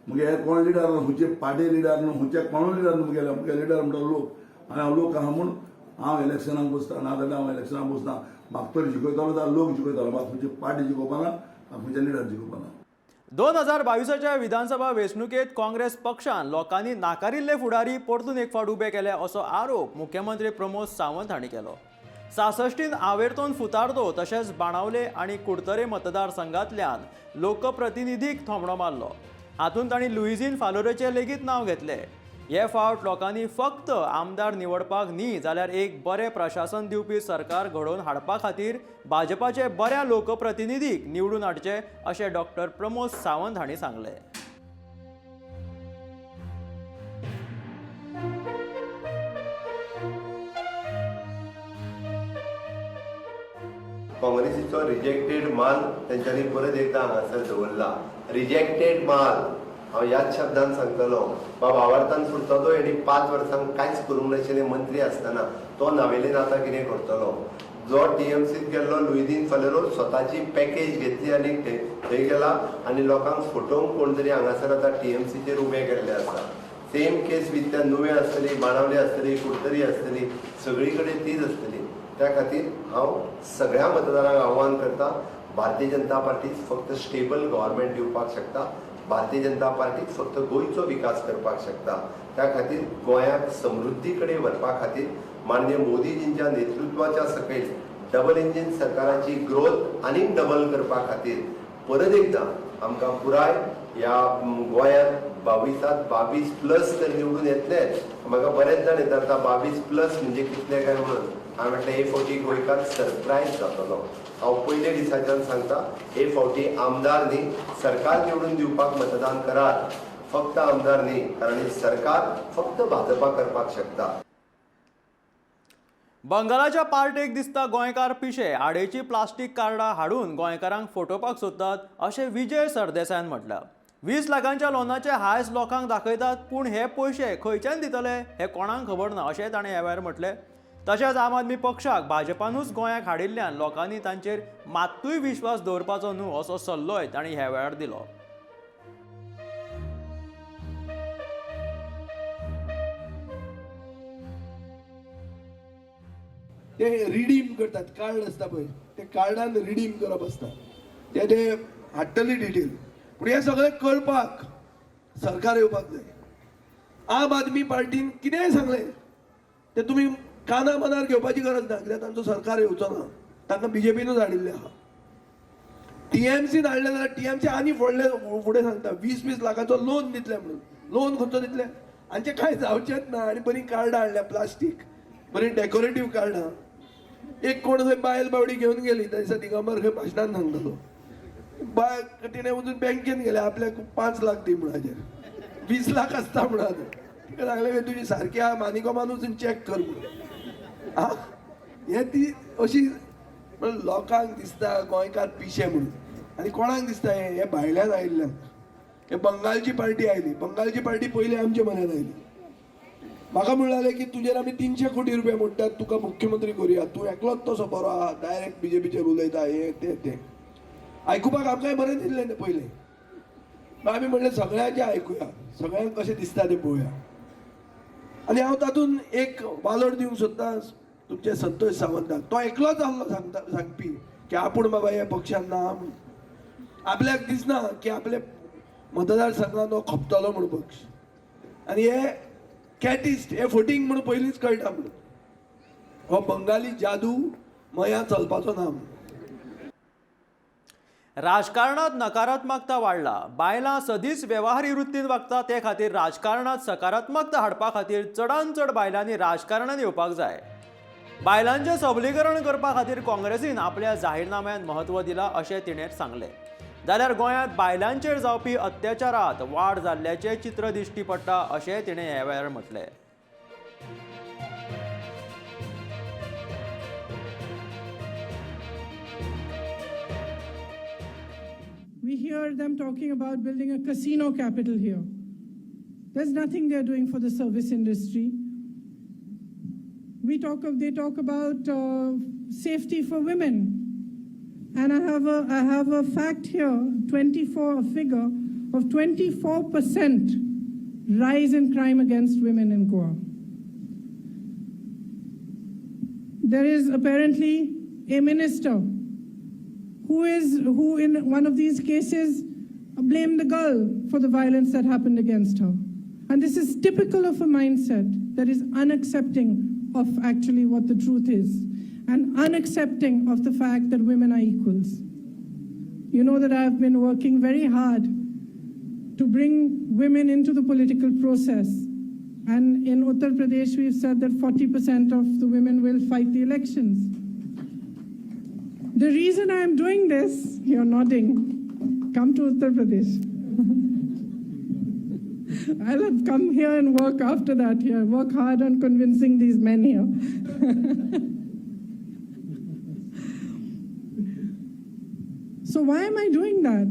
मुगे हे कोण लिडर न्हू, खंयचे पार्टी लिडर न्हू, खंयचे कोणूय लिडर न्हू, मुगेले मुगे लिडर म्हणटा लोक. आनी हांव लोक आहा म्हूण हांव इलेक्शनाक बसता, ना जाल्यार हांव इलेक्शनाक बसना. म्हाका तरी जिखयतलो जाल्यार लोक जिखयतलो, म्हाका खंयची पार्टी जिखोवपाना, म्हाका खंयचे लिडर जिखोवपाना. 2022च्या विधानसभा वेंचणुकेंत काँग्रेस पक्षान लोकांनी नाकारिल्ले फुडारी परतून एक फावट उबे केले असो आरोप मुख्यमंत्री प्रमोद सावंत हांणी केलो. 66 आवेर्तोन फुतार्दो तशेंच बाणावले आनी कुडतरे मतदारसंघांतल्यान लोकप्रतिनिधीक थोमणो मारलो. हातूंत तांणी लुईझीन फालोरेचें लेगीत नांव घेतलें. हे फावट लोकांनी फक्त आमदार निवडपाक न्ही जाल्यार एक बरें प्रशासन दिवपी सरकार घडोवन हाडपा खातीर भाजपाचे बऱ्या लोकप्रतिनिधीक निवडून हाडचे अशें डॉक्टर प्रमोद सावंत हांणी सांगलें. काँग्रेसीचो रिजेक्टेड माल तेंच्यांनी परत एकदां हांगासर दवरला. रिजेक्टेड माल हांव ह्याच शब्दान सांगतलो, बाब आवार्थान फुरतो तो हेणी 5 वर्सांक कांयच करूंक नाशिल्ले मंत्री आसतना तो नावेलीन आतां कितें करतलो. जो टीएमसीत गेल्लो लुईदीन फालेरो स्वताची पॅकेज घेतली आनी थंय गेला आनी लोकांक फटोवंक कोण तरी हांगासर आतां टीएमसीचेर उबे केल्ले आसा. सेम केस विथ त्या नुवें आसतली, बाणावली आसतली, कुडतरी आसतली, सगळी कडेन तीच आसतली. त्या खातीर हांव सगळ्या मतदारांक आव्हान करता, भारतीय जनता पार्टी फक्त स्टेबल गव्हर्मेंट दिवपाक शकता, भारतीय जनता पार्टी फक्त गोंयचो विकास करपाक शकता. त्या खातीर गोंयाक समृद्धी कडेन व्हरपा खातीर माननीय मोदीजींच्या नेतृत्वाच्या सकयल डबल इंजीन सरकाराची ग्रोथ आनीक डबल करपा खातीर परत एकदां आमकां पुराय ह्या गोंयांत 22 प्लस तर निवडून येतलेच. म्हाका बरेच जाण विचारता 22 प्लस म्हणजे कितले काय म्हणून. हांवें म्हटलें हे फावटी गोंयकार सरप्रायज जातलो. हांव पयले दिसाच्यान सांगता, हे फावटी आमदार न्ही सरकार निवडून दिवपाक मतदान करात, फक्त आमदार न्ही, कारण सरकार फक्त भाजपा करपाक शकता. बंगालाच्या पार्टेक दिसता गोंयकार पिशे, आडेची प्लास्टीक कार्डां हाडून गोंयकारांक फटोवपाक सोदतात अशें विजय सरदेसायान म्हटलां. 20 लाखांच्या लोनाचे हायस लोकांक दाखयतात, पूण हे पयशे खंयच्यान दितले हे कोणाक खबर ना अशें ताणें ह्या वेळार म्हटलें. तशेंच आम आदमी पक्षाक भाजपानूच गोंयाक हाडिल्ल्यान लोकांनी तांचेर मात्तूय विश्वास दवरपाचो न्हू असो सल्लोय तांणी ह्या वेळार दिलो. ते रिडीम करतात, कार्ड आसता पळय, ते कार्डान रिडीम करप आसता, ते ते हाडटली डिटेल. पूण हें सगळें करपाक सरकार येवपाक जाय. आम आदमी पार्टीन कितेंय सांगलें तें तुमी काना मनार घेवपाची गरज ना, कित्याक तांचो सरकार येवचो ना, तांकां बीजेपीनूच हाडिल्लें आहा. टीएमसीन हाडलें जाल्यार टीएमसी आनी फुडें सांगता 20-20 लाखाचो लोन दितले म्हणून. लोन खंयचो दितले? हांचें कांय जावचेंच ना. आनी बरीं कार्डां हाडल्या, प्लास्टीक, बरीं डेकोरेटीव कार्डां. एक कोण खंय बायल बावडी घेवन गेली त्या दिसा दिगंबर खंय भाशणान सांगतालो, बाय तिणें वचून बँकेन गेले आपल्याक 5 लाख दी म्हणून, हाजेर 20 लाख आसता म्हणून. तिका सांगलें तुजी सारकी आहा मानिकोमान वचून चॅक कर म्हणून. आं, हें ती अशी लोकांक दिसता गोंयकार पिशे म्हणून. आनी कोणाक दिसता हें? हें भायल्यान आयिल्ल्यान. हे बंगालची पार्टी आयली, बंगालची पार्टी पयलीं आमच्या मनान आयली. म्हाका म्हणलें की तुजेर आमी 300 कोटी रुपया मोडटात, तुका मुख्यमंत्री करुया, तूं एकलोच तसो बरो आहा, डायरेक्ट बीजेपीचेर उलयता, हें तें तें. आयकुपाक आमकांय बरें दिसलें तें पयलें. आमी म्हणलें सगळ्यांचें आयकुया, सगळ्यांक कशें दिसता तें पळोवया. आनी हांव तातूंत एक वालोर दिवंक सोदता तुमचे संतोष सावंताक. तो एकलोच आहलो सांगपी की आपूण बाबा ह्या पक्षान ना म्हणून. आपल्याक दिसना की आपले मतदारसंघान हो खपतलो म्हणून पक्ष. आनी हे कॅटिस्ट हे फटींग म्हणून पयलींच कळटा म्हणून. हो बंगाली जादू मया चलपाचो ना म्हणून. राजकारणात नकारात्मकता वाडला, बायलां सदींच वेव्हारी वृत्तीन वागता, ते खातीर राजकारणात सकारात्मकता हाडपा खातीर चडान चड बायलांनी राजकारणात येवपाक जाय. बायलांचें सबलीकरण करपा खातीर काँग्रेसीन आपल्या जाहीरनाम्यांत म्हत्व दिलां अशें तिणें सांगलें. जाल्यार गोंयांत बायलांचेर जावपी अत्याचारांत वाड जाल्ल्याचें चित्र दिश्टी पडटा अशें तिणें ह्या वेळार म्हटलें. We hear them talking about building a casino capital here. There's nothing they're doing for the service industry. They talk about safety for women. And I have a fact here, a figure of 24% rise in crime against women in Goa. There is apparently a minister who in one of these cases blamed the girl for the violence that happened against her. And this is typical of a mindset that is unaccepting of actually what the truth is and unaccepting of the fact that women are equals. You know that I have been working very hard to bring women into the political process. And in Uttar Pradesh, we've said that 40% of the women will fight the elections. The reason I am doing this, you're nodding, come to Uttar Pradesh. I'll have come here and work after that here, work hard on convincing these men here. So why am I doing that?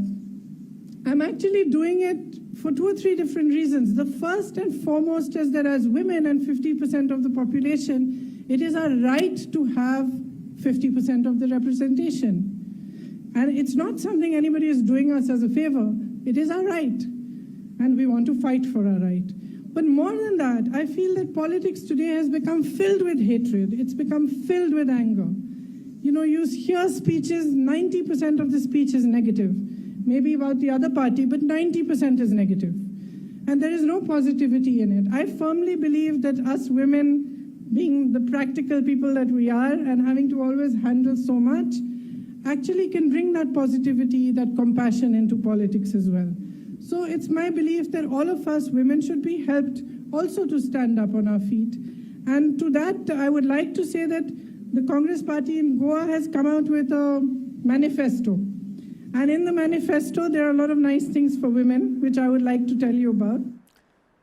I'm actually doing it for 2 or 3 different reasons. The first and foremost is that as women and 50% of the population, it is our right to have 50% of the representation. And it's not something anybody is doing us as a favor. It is our right. And we want to fight for our right. But more than that, I feel that politics today has become filled with hatred. It's become filled with anger. You know, you hear speeches, 90% of the speech is negative. Maybe about the other party, but 90% is negative. And there is no positivity in it. I firmly believe that us women, being the practical people that we are and having to always handle so much, actually can bring that positivity, that compassion into politics as well. So it's my belief that all of us women should be helped also to stand up on our feet. And to that, I would like to say that the Congress party in Goa has come out with a manifesto. And in the manifesto, there are a lot of nice things for women, which I would like to tell you about.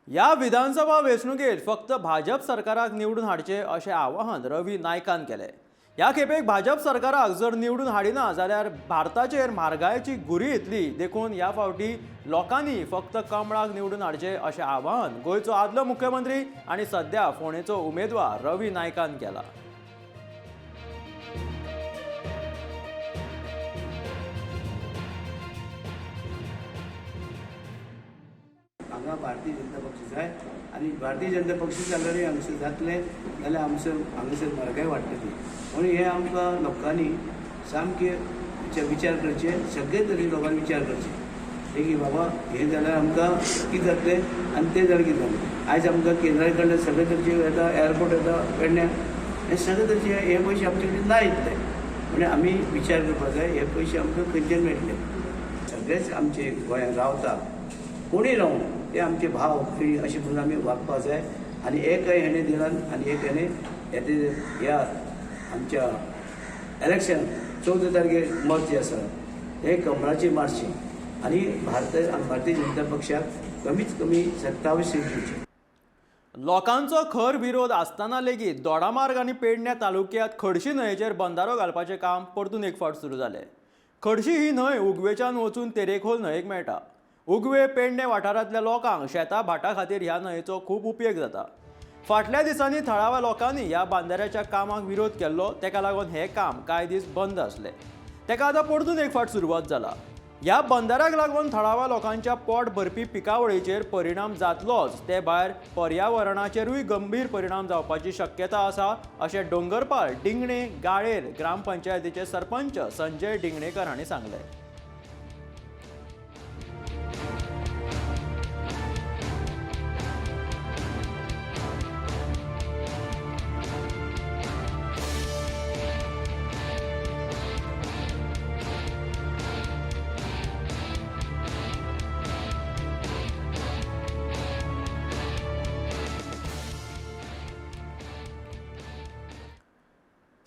या विधानसभा वेंचणुकेत फक्त भाजप सरकाराक निवडून हाडचे अशें आवाहन रवी नायकान केलें. ह्या खेपेक भाजप सरकाराक जर निवडून हाडिना जाल्यार भारताचेर म्हारगायेची घुरी येतली, देखून ह्या फावटी लोकांनी फक्त कमळाक निवडून हाडचे अशें आवाहन गोंयचो आदलो मुख्यमंत्री आनी सद्या फोंडेचो उमेदवार रवी नायकान केला. हांगा भारतीय जनता पक्ष जाय आनी भारतीय जनता पक्ष जाल्यारूय हांगसर जातलें जाल्यार आमचो हांगासर म्हारगाय वाडटली. म्हणून हें आमकां लोकांनी सामकें विचार करचे, सगळे तरेन लोकांनी विचार करचे की बाबा हें जाल्यार आमकां कितें जातलें आनी तें जाल्यार कितें जातलें. आयज आमकां केंद्रा कडल्यान सगळे तरेचे येता, एअरपोर्ट येता पेडण्यां, हे सगळे तरेचे हे पयशे आमचे कडेन ना इतले. म्हणजे आमी विचार करपाक जाय हे पयशे आमकां खंयच्यान मेळटले. सगळेच आमचे गोंयांत रावता कोणूय रावूं ते आमचे भाव भयणी अशें म्हणून आमी वागपाक जाय. आनी एकय हेणें दिlan आनी एक हेणें ह्या आमच्या इलेक्शन 14 तारखेर मत जें आसा हें कमळाचेर मारचें आनी भारतीय जनता पक्षाक कमीत कमी 27 सीट दिवची. लोकांचो खर विरोध आसतना लेगीत दोडामार्ग आनी पेडण्या तालुक्यांत खडशी न्हंयेचेर बंदारो घालपाचें काम परतून एक फावट सुरू जालें. खडशी ही न्हंय उगवेच्यान वचून तेरेखोल न्हंयेक मेळटा. उगवे पेडणे वाठारांतल्या लोकांक शेतां भाटां खातीर ह्या न्हंयेचो खूब उपेग जाता. फाटल्या दिसांनी थळाव्या लोकांनी ह्या बांदाऱ्याच्या कामाक विरोध केल्लो, तेका लागून हें काम कांय दीस बंद आसलें. तेका आतां परतून एक फावट सुरवात जाला. ह्या बंदाऱ्याक लागून थळाव्या लोकांच्या पोट भरपी पिकावळीचेर परिणाम जातलोच, ते भायर पर्यावरणाचेरूय गंभीर परिणाम जावपाची शक्यता आसा अशें डोंगरपाल डिंगणे गाळेर ग्रामपंचायतीचे सरपंच संजय डिंगणेकर हांणी सांगलें.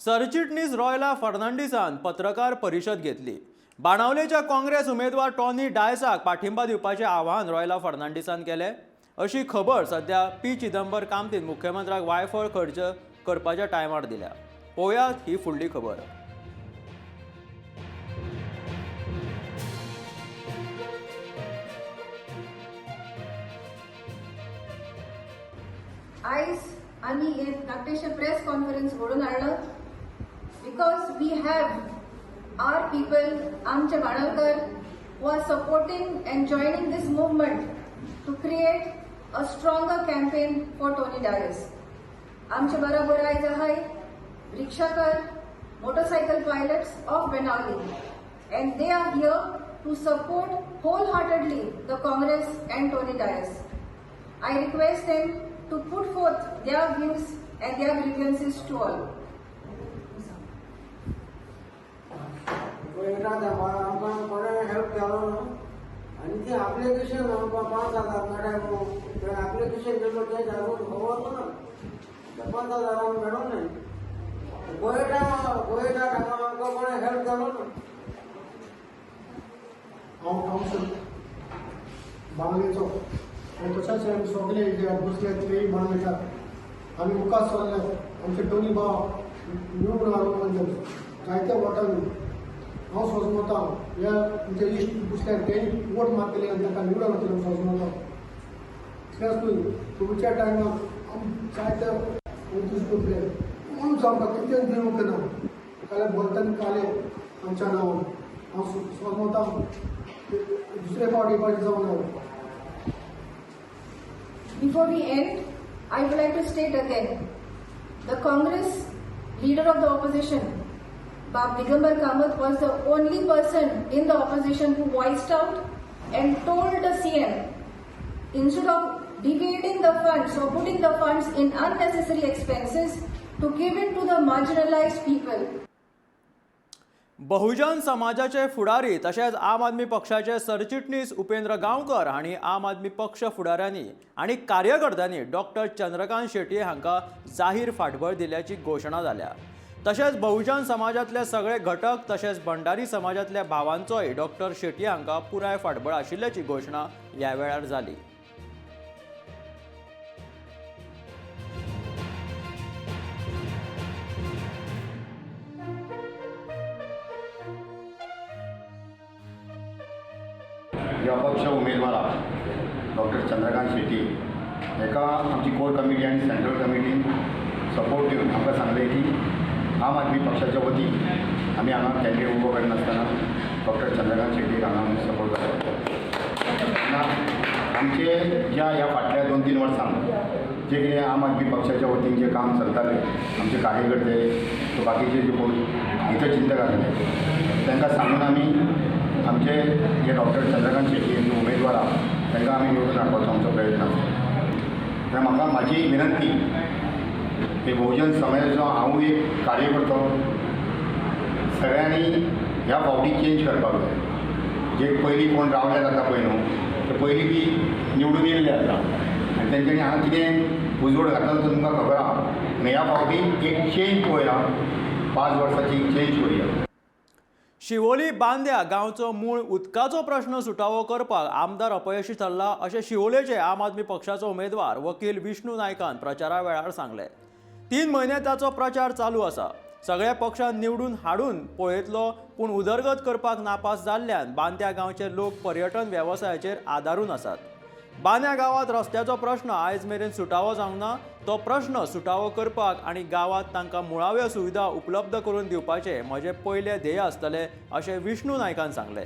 सरचिटणीस रॉयला फर्नांडीसान पत्रकार परिशद घेतली. बाणावलेच्या काँग्रेस उमेदवार टॉनी डायसाक पाठिंबा दिवपाचें आवाहन रॉयला फर्नांडीसान केलें अशी खबर सद्या पी चिदंबर कामतीन मुख्यमंत्र्याक वायफळ खर्च करपाच्या टायमार दिल्या. पळोवयात ही फुडली खबर. आयज आमी हे धाकटेशे प्रेस कॉन्फरन्स घडोवन हाडलो because we have our people, Amche Banalkar, who are supporting and joining this movement to create a stronger campaign for Tony Dias. Amche barabar aayaj ahay Rikshakar, motorcycle pilots of Benaulim, and they are here to support wholeheartedly the Congress and Tony Dias. I request them to put forth their views and their grievances to all. आमकां कोणें help जालो न्हू आनी तें application आमकां 5,000 मेळटा application दिलो तें जागून खबर ना, 50,000 मेळों न्ही. गोयटा गोयटा आमकां कोणें हेल्प जालो ना. हांव कावन्सिल बांगलेचो आनी तशेंच आमी सगळे जे बसले तेय बांगलेकार. आमी मुखार सरले, आमचे टोनी भाव निवडून हाडून जायत्या वोटांनी. हांव सोजमता हे आमचे इश्ट बसले तेणी वोट मारतले आनी तांकां निवडून हाडटले सोजमता. इतलेंच न्हय, तुमच्या टायमार आमी जायते उद्देश करतले, कोणूच आमकां कितेंच दिवंक ना. काल्यार बोलतानी काले आमच्या नांवान. हांव सोजमता दुसरे फावट येवपाचें जावं ना. Before we end, I would like to state again, the Congress leader of the opposition, Bab Digambar Kamath, was the only person in the opposition who voiced out and told the CM, instead of deviating the funds or putting the funds in unnecessary expenses, to give it to the marginalized people. बहुजन समाजाचे फुडारी तशेंच आम आदमी पक्षाचे सरचिटणीस उपेंद्र गांवकर हांणी आम आदमी पक्ष फुडाऱ्यांनी आनी कार्यकर्त्यांनी डॉक्टर चंद्रकांत शेट्ये हांकां जाहीर फाटबळ दिल्याची घोशणा जाल्या. तशेंच बहुजन समाजांतले सगळे घटक तशेंच भंडारी समाजांतल्या भावांचोय डॉक्टर शेट्ये हांकां पुराय फाटबळ आशिल्ल्याची घोशणा ह्या वेळार जाली. अपक्ष उमेदवार डॉक्टर चंद्रकांत शेट्ये हाका आमची कोर कमिटी आनी सेंट्रल कमिटीन सपोर्ट दिवन आमकां सांगलें की आम आदमी पक्षाच्या वतीन आमी हांगा कॅन्डिडेट उबो करिनासतना डॉक्टर चंद्रकांत शेट्ये हांगा आमी सपोर्ट करता. आमचे ज्या ह्या फाटल्या 2-3 वर्सांक जे कितें आम आदमी पक्षाच्या वतीन जें काम चलतालें, आमचे कार्यकर्ते बाकीचे जे कोण हितचिंतक आसले तांकां सांगून आमी आमचे जे डॉक्टर चंद्रकांत शेट्ये जे उमेदवार आहा तांकां आमी निवडून हाडपाचो आमचो प्रयत्न आसा. तर म्हाका म्हाजी विनंती की बहुजन समाजाचो हांवूय एक कार्यकर्तो, सगळ्यांनी ह्या फावटी चेंज करपाक जाय. जे पयलीं कोण रावल्यात आतां पळय न्हू, ते पयलीं बी निवडून येयल्ले आसा आनी तेंच्यांनी हांगा कितें उजवड घातला तो तुमकां खबर आहा. आनी ह्या फावटी एक चेंज पळोवया, 5 वर्सांची चेंज करुया. शिवोली बांद्या गांवचो मूळ उदकाचो प्रश्न सुटावो करपाक आमदार अपयशी ठरला अशें शिवोलेचे आम आदमी पक्षाचो उमेदवार वकील विष्णू नायकान प्रचारा वेळार सांगलें. 3 म्हयने ताचो प्रचार चालू आसा. सगळ्या पक्षान निवडून हाडून पळयतलो, पूण उदरगत करपाक नापास जाल्ल्यान बांद्या गांवचे लोक पर्यटन वेवसायाचेर आदारून आसात. बांद्या गांवांत रस्त्याचो प्रश्न आयज मेरेन सुटावो जावंक ना. तो प्रश्न सुटावो करपाक आनी गांवांत तांकां मुळाव्यो सुविधा उपलब्ध करून दिवपाचें म्हजें पयलें ध्येय आसतलें अशें विष्णू नायकान सांगलें.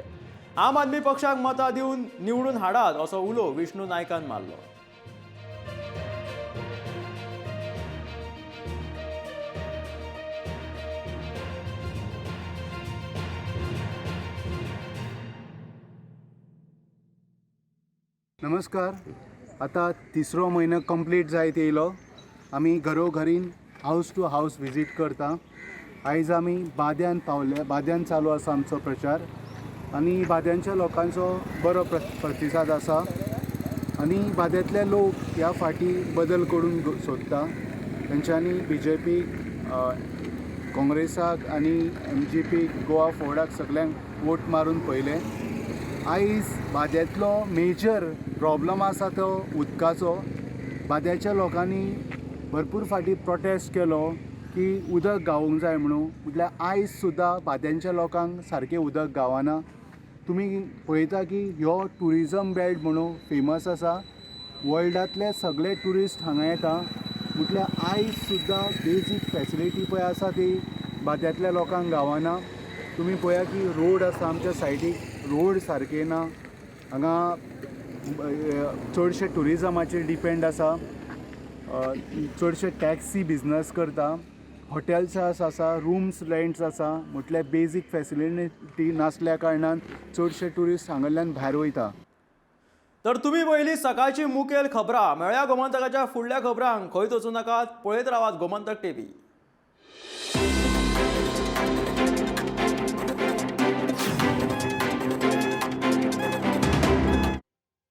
आम आदमी पक्षाक मतां दिवन निवडून हाडात असो उलो विष्णू नायकान मारलो. नमस्कार. आता तिसरो म्हयनो कंप्लीट जायत येयलो. आमी घरोघरीन हावस टू हावस विजीट करता. आयज आमी बाद्यान पावले. बाद्यान चालू आसा आमचो प्रचार आनी बाद्यांच्या लोकांचो बरो प्रतिसाद आसा आनी बाद्यांतले लोक ह्या फाटी बदल करूंक सोदता. तेंच्यांनी BJP, काँग्रेसाक आनी MGP, Goa फॉरवर्डाक सगल्यांक वोट मारून पळयलें. आयज बाद्यांतलो मेजर प्रॉब्लम आसा तो उदकाचो. बाद्याच्या लोकांनी भरपूर फाटीं प्रोटेस्ट केलो की उदक गावूंक जाय म्हणून. म्हटल्यार आयज सुद्दां बाद्यांच्या लोकांक सारकें उदक गावना. तुमी पळयता की ह्यो ट्युरिजम बेल्ट म्हणून फेमस आसा. वर्ल्डांतले सगळे ट्युरिस्ट हांगा येता. म्हटल्यार आयज सुद्दां बेजीक फेसिलिटी पळय आसा ती बाद्यांतल्या लोकांक गावना. तुमी पळया की रोड आसा आमच्या सायडीक, रोड सारके ना. हांगा चडशे ट्युरिजमाचेर डिपेंड आसा. चडशे टॅक्सी बिजनस करता. हॉटेल्स आसा, रूम्स रेंट्स आसा. म्हटल्यार बेजीक फेसिलिटी नासल्या कारणान चडशे ट्युरिस्ट हांगासरल्यान भायर वयता. तर तुमी पयली सकाळची मुखेल खबरां. मेळया गोमंतकाच्या फुडल्या खबरांक. खंयच वचूं नाकात, पळयत रावात गोमंतक टीव्ही.